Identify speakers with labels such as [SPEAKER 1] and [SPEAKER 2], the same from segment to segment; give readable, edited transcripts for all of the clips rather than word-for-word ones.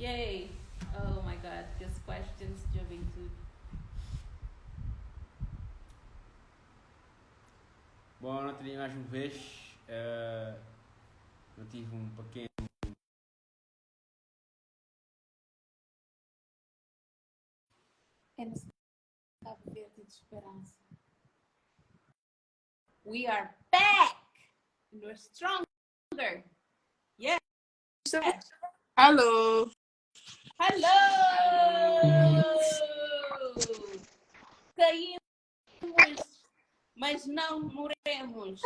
[SPEAKER 1] Yay! Oh my God, kes questions dja ben tudu.
[SPEAKER 2] Bom, não teria mais uma vez. Uh, eu tive um pequeno.
[SPEAKER 1] É nos Cabo Verde de Esperança. We are back! And we're stronger! Yeah!
[SPEAKER 3] Alô!
[SPEAKER 1] Hello! Caímos, mas não morremos.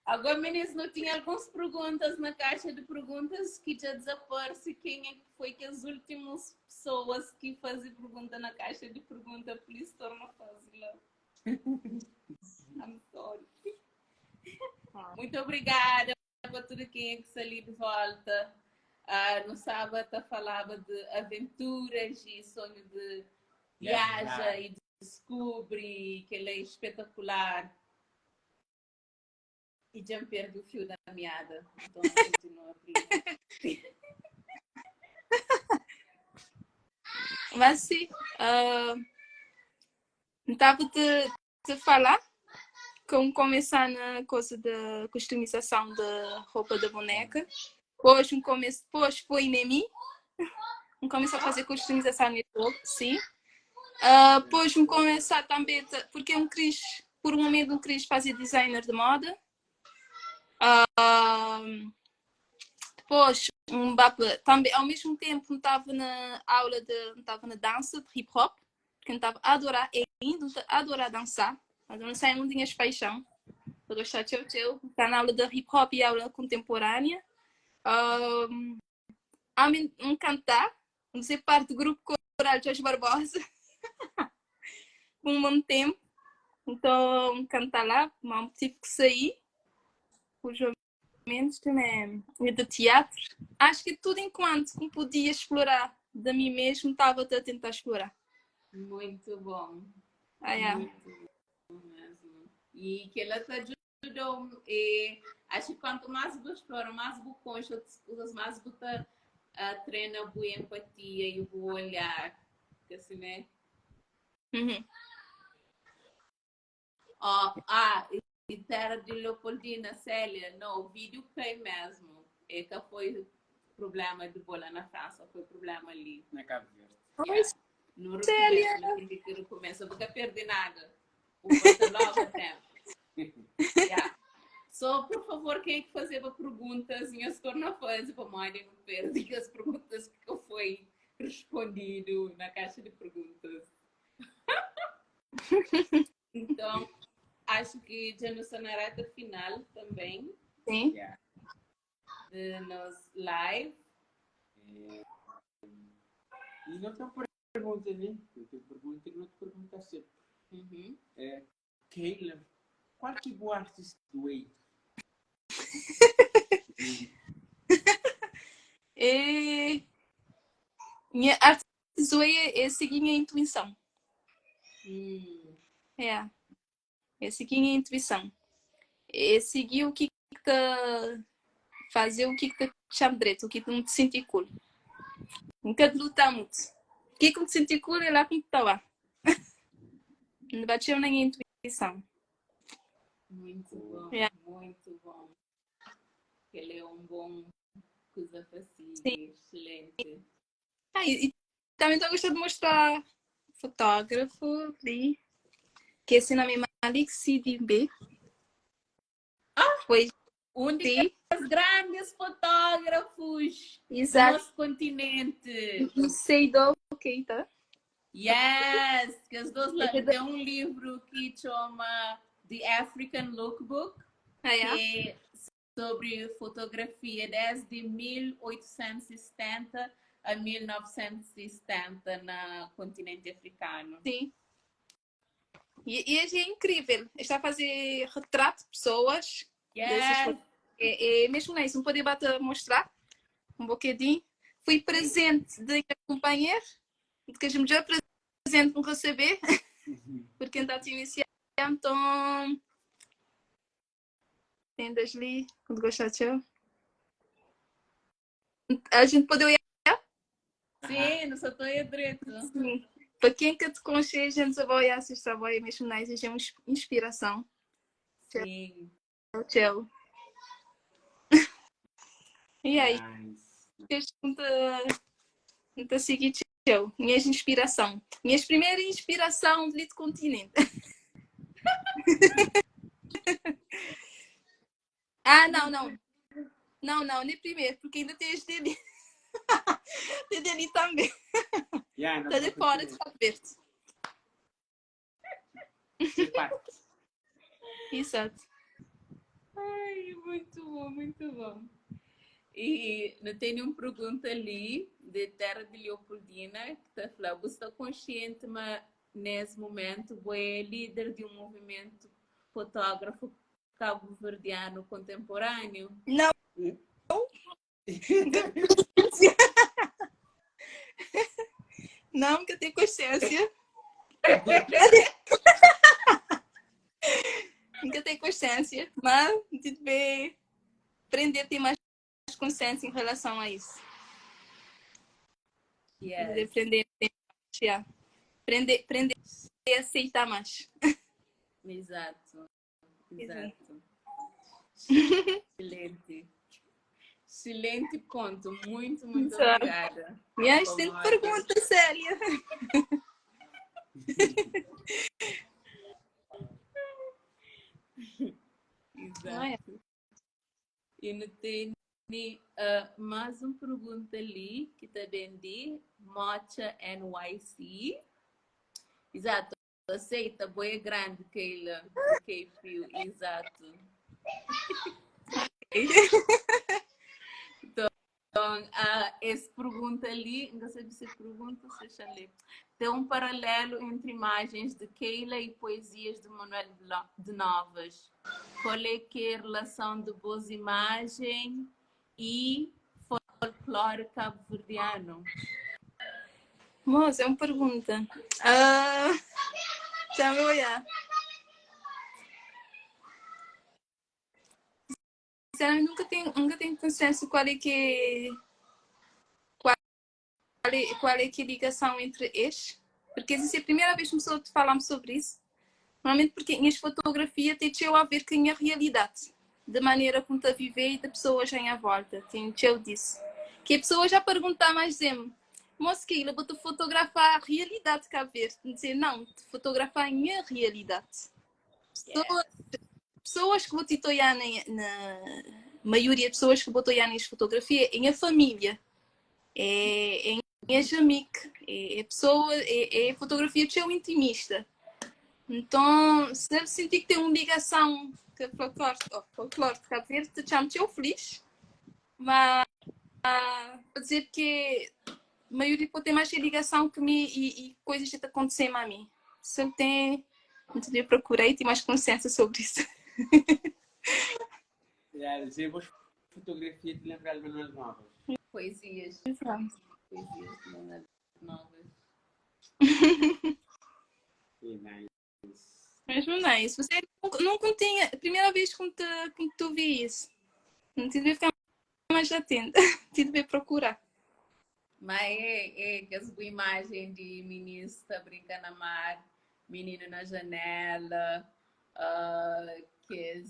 [SPEAKER 1] Agora, meninos, não tinha algumas perguntas na caixa de perguntas que já desaparece. Quem é que foi que as últimas pessoas que fazem pergunta na caixa de pergunta, please torna fazê-la. I'm sorry. Muito obrigada para tudo quem é que sali de volta. Ah, no sábado falava de aventuras e sonho de viaja e descobre que ele é espetacular. E já me perdi o fio da meada. Então continua a
[SPEAKER 3] Mas sim, uh, estava te, te falar como começar na coisa da customização da roupa da boneca. Depois, um começo, depois foi em mim. Um começou a fazer customização de roupa, sim. Uh, depois um começar também, porque eu quis, por um momento, eu quis fazer designer de moda. Uh, depois, um, também, ao mesmo tempo, estava na aula de, estava na dança de hip hop, porque eu estava a adorar, e ainda a adorar dançar. Mas eu não sei, não tinha paixão. Eu gostava de tchau, Está na aula de hip hop e aula contemporânea. Um, um cantar, fazer parte do grupo coral Jorge Barbosa. Por um bom tempo. Então, cantar lá, mas tive que sair. Por momentos também. E de teatro. Acho que tudo enquanto que podia explorar de mim mesmo, estava a tentar explorar.
[SPEAKER 1] Muito bom.
[SPEAKER 3] Ah, yeah.
[SPEAKER 1] Muito bom mesmo. E que ela te ajudou. E acho que quanto mais você explora, mais você concha outras coisas, mais você uh, treina a boa empatia e o bom olhar. Assim, né?
[SPEAKER 3] Uhum.
[SPEAKER 1] Oh, ah, e terra de Leopoldina, Célia, não, o vídeo cai mesmo. E que foi problema de bola na França, foi problema ali.
[SPEAKER 2] Na Cabo Verde.
[SPEAKER 3] Oi,
[SPEAKER 1] No
[SPEAKER 3] Célia.
[SPEAKER 1] recomeço, não que recomeço, eu nunca perdi nada. O volta logo a tempo. Yeah. Só, por favor, quem é que fazia perguntas, e se torna fã, para mãe não perdi as perguntas que foi respondido na caixa de perguntas. Então, acho que já nos está na reta final também
[SPEAKER 3] Sim.
[SPEAKER 2] Yeah.
[SPEAKER 1] de nosso live.
[SPEAKER 2] É, E não tem pergunta, né? Eu tenho pergunta que não te pergunta sempre.
[SPEAKER 1] Uhum.
[SPEAKER 2] É, Keila, qual que é o artista do Way?
[SPEAKER 3] E... Minha arte zoe é seguir minha intuição.
[SPEAKER 1] Hum.
[SPEAKER 3] É. É seguir minha intuição. É seguir o que te fazer o que te chama direito, o que não te sentir cool. Nunca te lutar muito. O que que me sentir cool é lá que me está lá. Não bateu na minha intuição.
[SPEAKER 1] Muito bom,
[SPEAKER 3] Yeah.
[SPEAKER 1] muito bom. Ele é um bom coisa fácil,
[SPEAKER 3] Sim.
[SPEAKER 1] excelente.
[SPEAKER 3] Ah, e, e também estou gostando de mostrar fotógrafo ali, que esse nome é Malik Sidibé.
[SPEAKER 1] Ah!
[SPEAKER 3] Foi,
[SPEAKER 1] Um dos
[SPEAKER 3] sim,
[SPEAKER 1] grandes fotógrafos do
[SPEAKER 3] exato.
[SPEAKER 1] nosso continente.
[SPEAKER 3] E Seidou Keita.
[SPEAKER 1] Yes, que as duas
[SPEAKER 3] É que
[SPEAKER 1] tem um livro que chama The African Lookbook,
[SPEAKER 3] Ah, yeah.
[SPEAKER 1] que é sobre fotografia desde 1870 a 1970 no continente africano.
[SPEAKER 3] Sim. E, e é incrível. Está a fazer retrato de pessoas. Dessas
[SPEAKER 1] Yes,
[SPEAKER 3] É, é mesmo isso. Não poder bater mostrar um bocadinho. Fui presente de companheiro, de que a gente já presente me receber, porque então te iniciar, então. Tendas ali, quando gostar, tchau. A gente pode olhar?
[SPEAKER 1] Sim, não só estou a direito.
[SPEAKER 3] Sim. Para quem que te conhece, a gente vai olhar esse trabalho mesmo nice, é uma inspiração.
[SPEAKER 1] Sim.
[SPEAKER 3] Tchau, tchau. E aí,
[SPEAKER 2] Nice.
[SPEAKER 3] Nunca segui teu, minha inspiração. Minha primeira inspiração de continente. Ah, não, não. Não, não, nem primeiro, porque ainda tem este ali. Tem dali também.
[SPEAKER 2] Yeah,
[SPEAKER 3] Está de fora de Cabo Verde.
[SPEAKER 2] Parte.
[SPEAKER 3] Exato.
[SPEAKER 1] Ai, muito bom, muito bom. E não tem nenhuma pergunta ali de Terra de Leopoldina que está falando, você está consciente, mas nesse momento você é líder de um movimento fotógrafo cabo-verdiano contemporâneo?
[SPEAKER 3] Não. Não, que eu tenho consciência. Nunca tenho consciência, mas de aprender a ter mais consciência em relação a isso.
[SPEAKER 1] Yes.
[SPEAKER 3] De aprender, a ter mais, yeah. Aprender, aprender a aceitar mais.
[SPEAKER 1] Exato, exato. Excelente. Excelente ponto. Muito, muito
[SPEAKER 3] Exato.
[SPEAKER 1] obrigada.
[SPEAKER 3] Minha excelente
[SPEAKER 1] Como
[SPEAKER 3] pergunta, Célia.
[SPEAKER 1] Exato. E não tem mais uma pergunta ali, que também de Mocha NYC. Exato. Aceita, boia grande, Keila. K-Fio, exato. Então, essa pergunta ali, não sei se pergunta, se deixa ali. Tem um paralelo entre imagens de Keila e poesias de Manuel de Novas. Qual é que é a relação de boas imagens e folclore cabo-verdiano?
[SPEAKER 3] Moça, é uma pergunta. Deixa eu olhar. Sinceramente, nunca tenho consciência qual é que qual é, qual é que é a ligação entre estes. Porque essa é a primeira vez que começou a falar sobre isso. Normalmente porque minhas fotografias têm a ver com a minha realidade, da maneira como estou a viver e da pessoa já em à volta. Tem eu disso. Que a pessoa já pergunta mais dizendo, moça, Keila, vou-te fotografar a realidade de Cabo Verde. Dizer, não, te fotografar a minha realidade. Pessoas, pessoas que vou te olhar na, na maioria de pessoas que vou te olhar nas fotografias, é a família, é minhas amigas, é pessoa, é fotografia de eu intimista. Então, se eu sentir que tem uma ligação com o folclore, oh, folclore de Cabo Verde, te chamo eu feliz, mas para dizer que a maioria pode ter mais ligação que mim e coisas que acontecem a mim. Se eu tenho, então eu procurei ter mais consciência sobre isso.
[SPEAKER 2] Yeah, dizer, boas fotografias de lembrar de Manuel Novas.
[SPEAKER 1] Poesias.
[SPEAKER 3] Exato.
[SPEAKER 1] Poesias de Manuel Novas.
[SPEAKER 2] Sim, nice.
[SPEAKER 3] Mesmo nice. Você nunca, nunca tinha, primeira vez que te, que tu vi isso. Não tive de ficar mais atenta, tive de procurar.
[SPEAKER 1] Mas é que as boa imagem de menino está brincando na mar, menino na janela, que é,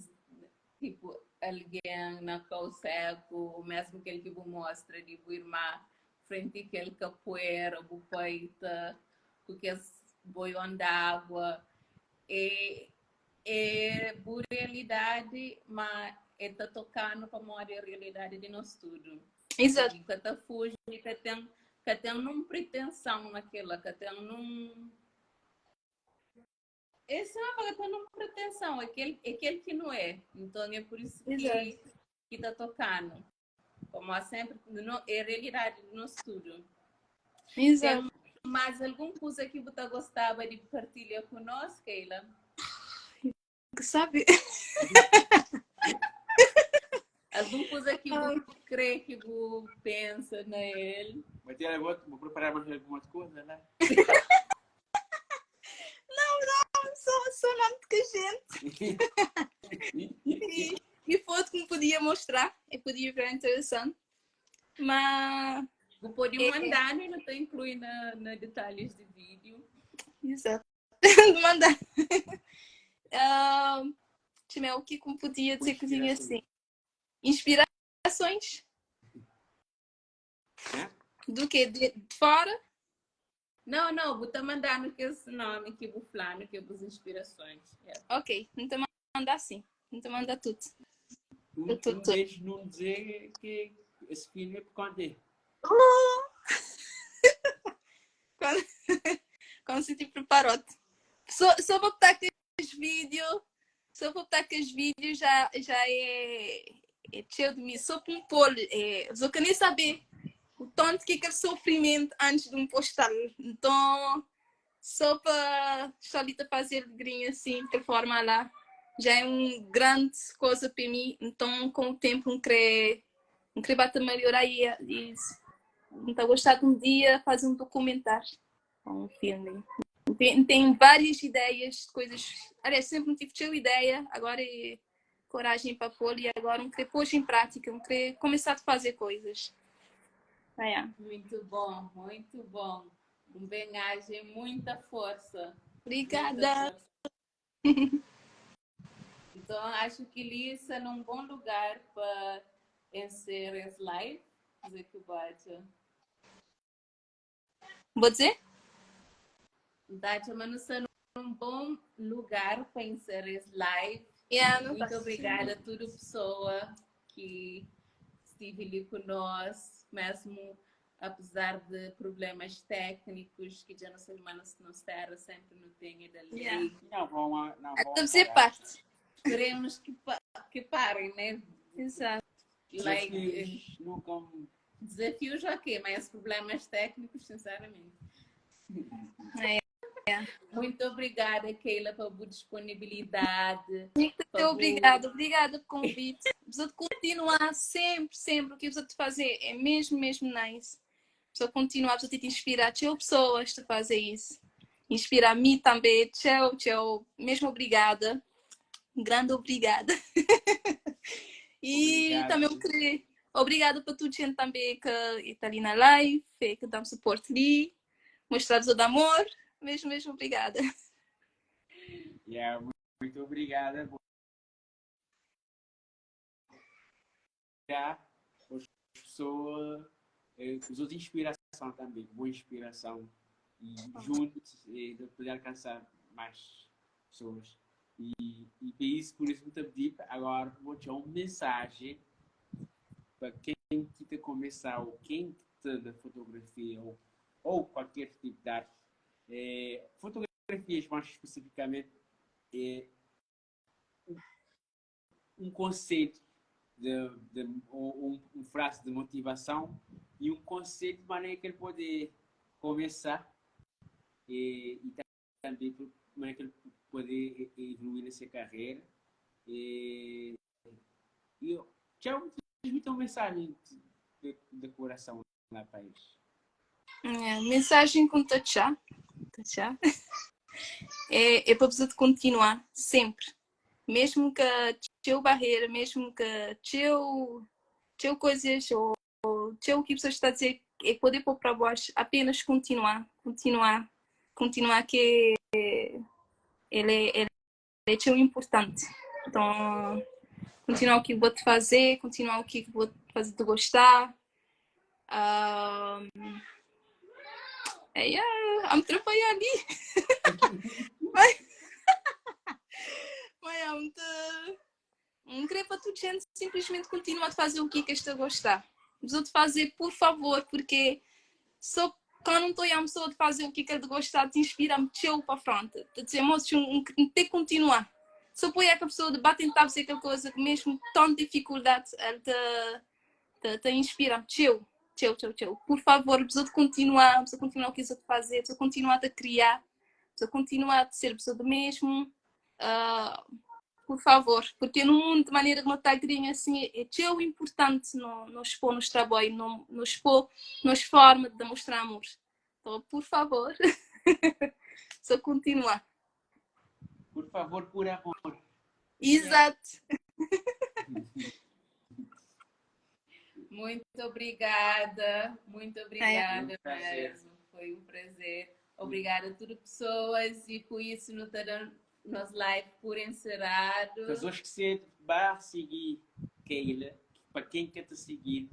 [SPEAKER 1] tipo, alguém na qual seco, mesmo que ele que mostra de boa irmã, frente àquele capoeira, o peita, porque esse boião d'água. É boa realidade, mas é tá tocando como a realidade de nós tudo.
[SPEAKER 3] Exato.
[SPEAKER 1] E que tá fuge, que tem num pretensão naquela, que tem num... Esse não é que tem num pretensão, é aquele que não é. Então é por isso que tá tocando. Como há sempre, não, é a realidade do nosso tudo.
[SPEAKER 3] Exato.
[SPEAKER 1] Tem mais alguma coisa que você gostava de partilhar conosco, Keila?
[SPEAKER 3] Que sabe?
[SPEAKER 1] Alguma coisa que você crê, que você pensa nele?
[SPEAKER 2] Mas eu vou preparar mais alguma coisa, né?
[SPEAKER 3] Não, não, só nome de que a gente. E foto que me podia mostrar, eu podia ver interessante. Ma
[SPEAKER 1] Bu pode
[SPEAKER 3] é,
[SPEAKER 1] mandar e não ta inklui na detalhes di vídeo.
[SPEAKER 3] Exato. Mandar. Uh, o que que podia dizer que tinha assim? Inspirações?
[SPEAKER 2] É?
[SPEAKER 3] Do que? De fora?
[SPEAKER 1] Não, não, bu ta mandando que esse nome que bu flano que bus inspirações. Yeah.
[SPEAKER 3] Ok, não te manda sim. Não te manda tudo.
[SPEAKER 2] Um,
[SPEAKER 3] Tudo,
[SPEAKER 2] um
[SPEAKER 3] tudo.
[SPEAKER 2] deles não dizer que esse filme é por conta dele.
[SPEAKER 3] Quando, quando se te preparou. Só vou botar aqueles vídeos, só vou botar aqueles vídeos já é cheio de mim. Só para um pôr, é, só que nem saber o tanto que é aquele sofrimento antes de um postar. Então, só para solita fazer alegria assim, de forma lá, já é uma grande coisa para mim. Então, com o tempo, não querer, não querer bater melhorar e então, gostar de um dia fazer um documentário, um filme. Tem várias ideias, coisas. Aliás, sempre não tive cheia ideia, agora é coragem para pôr e agora não querer pôr em prática, não querer começar a fazer coisas. Ah, é.
[SPEAKER 1] Muito bom, muito bom. Um bem-agem, muita força.
[SPEAKER 3] Obrigada.
[SPEAKER 1] Muita força. Então, acho que Lisa é um bom lugar para encerrar esse live. Dizer que bate.
[SPEAKER 3] Vou dizer?
[SPEAKER 1] Dacha, mas não um bom lugar para encerrar esse live.
[SPEAKER 3] Yeah, não
[SPEAKER 1] Muito
[SPEAKER 3] tá.
[SPEAKER 1] obrigada a toda pessoa que esteve ali conosco, mesmo apesar de problemas técnicos que já não sei, mas não terra sempre não tem da lei.
[SPEAKER 3] Yeah.
[SPEAKER 2] Não vão, não vão
[SPEAKER 3] Deve ser
[SPEAKER 2] parar.
[SPEAKER 3] parte.
[SPEAKER 1] Esperemos que parem, né?
[SPEAKER 3] Exato.
[SPEAKER 1] Like,
[SPEAKER 2] Desafios nunca
[SPEAKER 1] desafios, ok, mas problemas técnicos, sinceramente.
[SPEAKER 3] É.
[SPEAKER 1] Muito obrigada, Keila, pela boa disponibilidade.
[SPEAKER 3] Muito
[SPEAKER 1] Pela
[SPEAKER 3] obrigada, obrigada pelo convite. Precisa de continuar sempre, sempre. O que precisa de fazer é mesmo, mesmo nice. Precisa continuar, precisa de te inspirar. Tchau, pessoas de fazer isso. Inspirar a mim também. Tchau, tchau. Mesmo obrigada. Grande obrigada. E
[SPEAKER 2] Obrigado.
[SPEAKER 3] também eu queria. Obrigada para toda gente também que está ali na live, que dá um suporte ali, mostrar-vos o amor. Mesmo, mesmo obrigada.
[SPEAKER 2] Yeah, muito obrigada. Já, as pessoas, usou de inspiração também, boa inspiração. E juntos, de poder alcançar mais pessoas. E por isso, por isso, muito pedi, agora vou te dar uma mensagem para quem quer começar, ou quem está na fotografia, ou qualquer tipo de arte. Fotografias mais especificamente, é um conceito de, ou um frase de motivação e um conceito de maneira que ele pode começar e também de maneira que ele pode evoluir nessa carreira. E eu já transmito uma mensagem de coração lá para eles.
[SPEAKER 3] É, mensagem com tchá, tchá. É para você continuar sempre. Mesmo que teu barreira, mesmo que teu coisas ou teu que você está a dizer, é poder pôr para baixo, apenas continuar, continuar, continuar, que ele é tão importante. Então, continuar o que vou te fazer, continuar o que vou te fazer te gostar. É, yeah, I'm atrapalhar ali. Mas é muito. Não queria para tu gente simplesmente continuar a fazer o que que está a gostar. Mas de fazer, por favor, porque só quando não estou a pessoa de fazer o que quer de gostar, te inspira-me teu para frente. Te dizer, moço, um ter que continuar. Só põe a pessoa de bater tentar fazer aquela coisa que mesmo tão dificuldade, ela te inspira-me. Teu, teu, teu, teu. Por favor, precisa de continuar, precisa continuar o que precisa de fazer, precisa continuar a criar, precisa continuar a ser pessoa do mesmo. Por favor, porque no mundo, de maneira como está a assim, é tão importante no expor nos trabalho, no expor nos forma de demonstrar amor. Então, por favor, só continuar.
[SPEAKER 2] Por favor, por amor.
[SPEAKER 3] Exato.
[SPEAKER 1] Muito Muito obrigada, muito obrigada
[SPEAKER 2] Um prazer.
[SPEAKER 1] mesmo. Foi um prazer. Obrigada a tudo pessoas e com isso não está dando nosso live por encerrado.
[SPEAKER 2] Mas hoje que cedo, vai seguir Keila, para quem quer te seguir,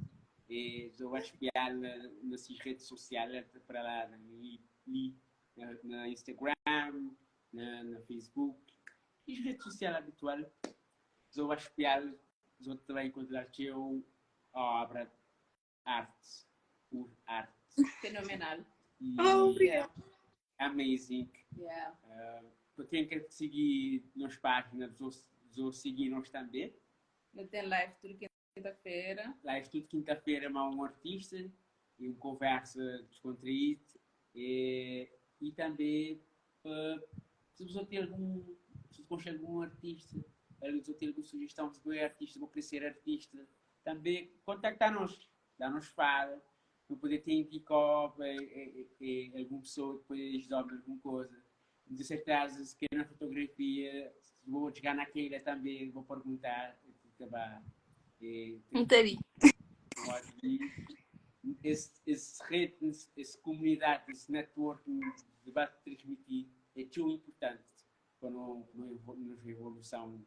[SPEAKER 2] eu vou espiar nas redes sociais, para lá, na Instagram, na Facebook, e as redes sociais habituais, eu vou espiar, eu te vai encontrar teu obra, arte, por arte.
[SPEAKER 1] Fenomenal.
[SPEAKER 2] E
[SPEAKER 3] Oh, obrigada.
[SPEAKER 2] Amazing. Para quem quer te seguir nas páginas, vou seguir nós também.
[SPEAKER 1] Não tem live tudo quinta-feira.
[SPEAKER 2] Live tudo quinta-feira, mas um artista e uma conversa descontraída. E também, se você tem algum, se você conhece algum artista, se você tem alguma sugestão, se você é artista, vou querer ser artista, também contactar-nos, dar-nos fala, para poder ter indicar alguma pessoa que pode ajudar em alguma coisa. De certeza, se quer na fotografia, vou chegar naquela também, vou perguntar, acabar.
[SPEAKER 3] Entendi.
[SPEAKER 2] Esse rede, essa comunidade, esse networking de bate transmitir é tão importante para a evolução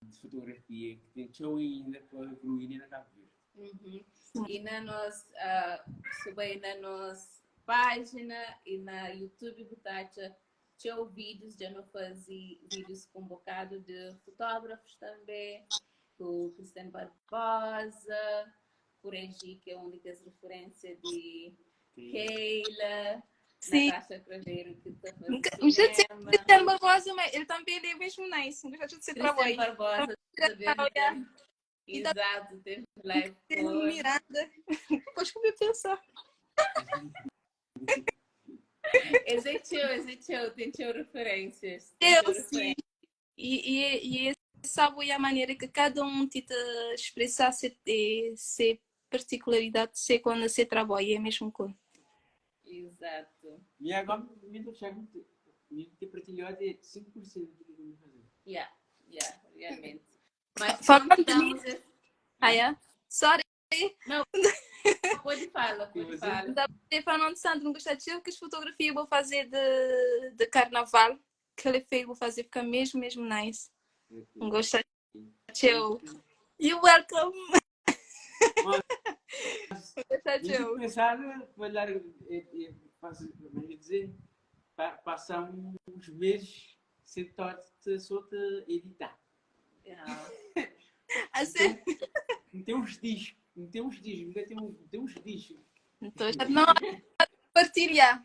[SPEAKER 2] de fotografia que tem tão ainda para evoluir na Cabo Verde.
[SPEAKER 1] E na nossa, subi na nossa página e na YouTube Butacha, tinha vídeos, já não fazia vídeos com um bocado de fotógrafos também, o Cristiano Barbosa, o Regi, que é uma das referências de Keila, Natasha Craveiro, que está fazendo cinema.
[SPEAKER 3] Cristiano Barbosa, mas ele também ele é mesmo nice, não gosta de ser
[SPEAKER 1] Cristiano
[SPEAKER 3] trabalho.
[SPEAKER 1] Barbosa também. Exato, teve live
[SPEAKER 3] com Miranda. Depois que eu pensar.
[SPEAKER 1] Esse é teu, tem teu referências.
[SPEAKER 3] Eu sim. E sabe a maneira que cada um tenta expressar se, se particularidade, se quando se trabalha, é mesmo coisa.
[SPEAKER 1] Exato.
[SPEAKER 2] E agora, me chego, me te partilhou de 5% do que eu vou fazer.
[SPEAKER 1] Yeah, realmente. Mas
[SPEAKER 3] falando nisso. Ah, yeah? Sorry.
[SPEAKER 1] Não, pode falar, pode falar.
[SPEAKER 3] Falando Sandro, não gostei de que as fotografias vou fazer de carnaval, que ele fez, vou fazer, fica mesmo, mesmo nice. Não gostei. Tchau. You welcome.
[SPEAKER 2] Tchau. Começar a dizer, passar uns meses sem só te editar.
[SPEAKER 3] Assim.
[SPEAKER 2] Tem uns discos, tem uns discos, tem uns discos.
[SPEAKER 3] Então, não, partilhar.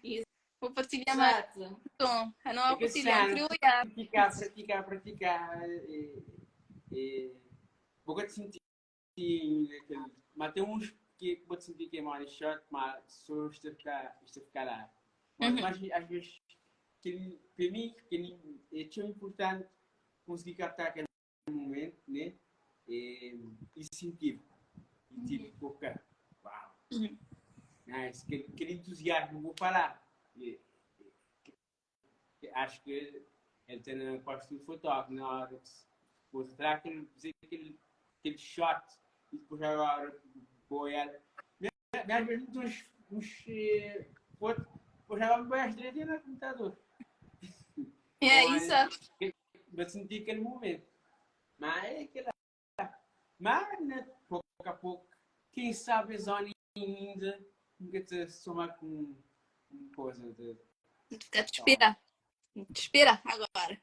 [SPEAKER 3] Vou partilhar mais. Então, não vou partilhar.
[SPEAKER 2] Praticar, praticar, praticar. Vou te sentir, mas tem uns que vou te sentir que é mais chato, mas só está a ficar lá. Mas às vezes, para mim, é tão importante conseguir captar aquele momento, né? E sentir. E tipo, colocar, uau, nice, aquele entusiasmo, vou falar. E, acho que ele tem na costa do fotógrafo, na hora que vou entrar, aquele, aquele shot, e depois agora vou olhar. Às vezes uns, uns fotos, depois agora vou às direitas no computador.
[SPEAKER 3] É isso.
[SPEAKER 2] Vou sentir aquele momento. Mas é aquela. Mas, né, pouco a pouco, quem sabe a zona ainda nunca te soma com coisa de.
[SPEAKER 3] Fica te esperar. Te espera agora.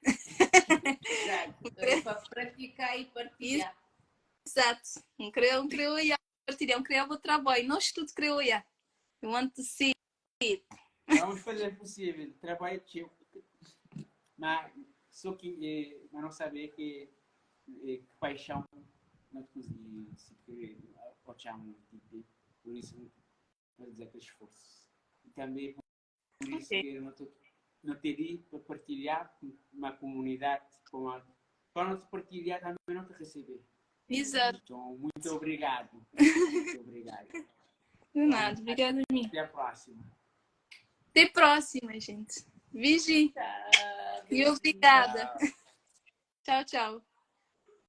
[SPEAKER 1] Exato. Para praticar e partilhar.
[SPEAKER 3] Exato. Um creu e partilhar, um creu o trabalho. Nós tudo creu e You want to see it.
[SPEAKER 2] Vamos fazer o possível. Trabalho teu. Mas só que mas não saber que paixão não te consegui se que o chamo tipo por isso não dizer que esforço e também por isso que não tô, não teria para partilhar com uma comunidade com a para não te partilhar também não te receber.
[SPEAKER 3] Exato.
[SPEAKER 2] Então, muito obrigado. Muito obrigado.
[SPEAKER 3] De nada, obrigada a mim.
[SPEAKER 2] Até a próxima.
[SPEAKER 3] Até a próxima, gente. Beijinho.
[SPEAKER 1] Tchau.
[SPEAKER 3] E obrigada. Tchau, tchau.